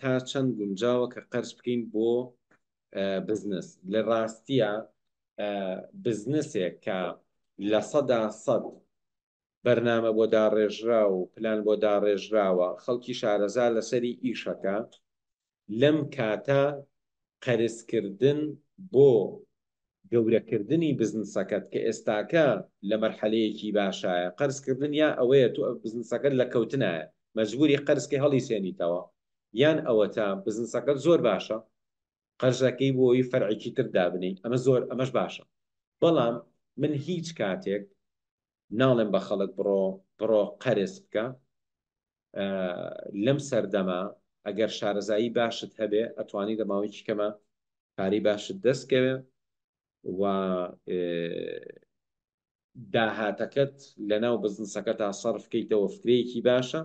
تا چەند گونجاوە کە قەرز بکەین بۆ بزنس؟ لە ڕاستیە بزنسێک کە 100% بەرنامە بۆ داڕێژراو و پلان بۆ داڕێژراوە، خەڵکی شارەزا لەسەری ئیشەکە، لەم کاتە قەرزکردن بۆ گەورەکردنی بزنسەکەت کە ئێستاکە لە مەرحەلەیەکی باشایە، قەرزکردن یا ئەوەیە تۆ بزنسەکەت لە کەوتنایە مەجبوری قەرزکەی هەڵیسێنیتەوە یان ئەوەتا بزنسەکەت زۆر باشە قەرزەکەی بۆ ئەوی فەرعێکی تر دابنێی ئەمە زۆر ئەمەش باشە بەڵام من هیچ کاتێک ناڵێم بە خەڵک بڕۆ بڕۆ قەرز بکە لەم سەردەمە ئەگەر شارەزایی باشت هەبێ ئەتوانی لە ماوەیەکی کەمە پارەی باشت دەست کەوێ و داهاتەکەت لەناو بزنسەکەتا سەرف کەیتەوە فکرەیەکی باشە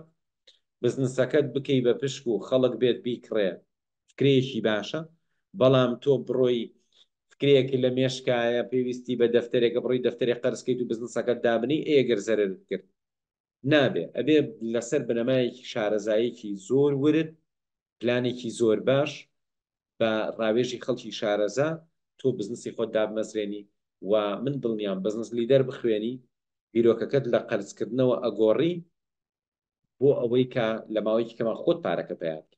بزنسەکەت بکەی بە پشک و خەڵک بێت بیکڕێ فکرەیەکی باشە بەڵام تۆ بڕۆی فکرەیەک لە مێشکایە پێویستی بە دەفتەرێکە بڕۆی دەفتەرێک قەرز کەیت و بزنسەکەت دابنێی ئەی گەر زەرەرت کرد نابێ ئەبێ لەسەر بنەمایەکی شارەزایەکی زۆر ورد پلانێکی زۆر باش بە ڕاوێژی خەڵکی شارەزا تۆ بزنسی خۆت دابمەزرێنی و من دڵنیام بزنس لیدەر بخوێنی بیرۆکەکەت لە قەرزکردنەوە ئەگۆڕی بۆ ئەوەی کە لە ماوەیەکی کەما خۆت پارەکە پەیا بکەی.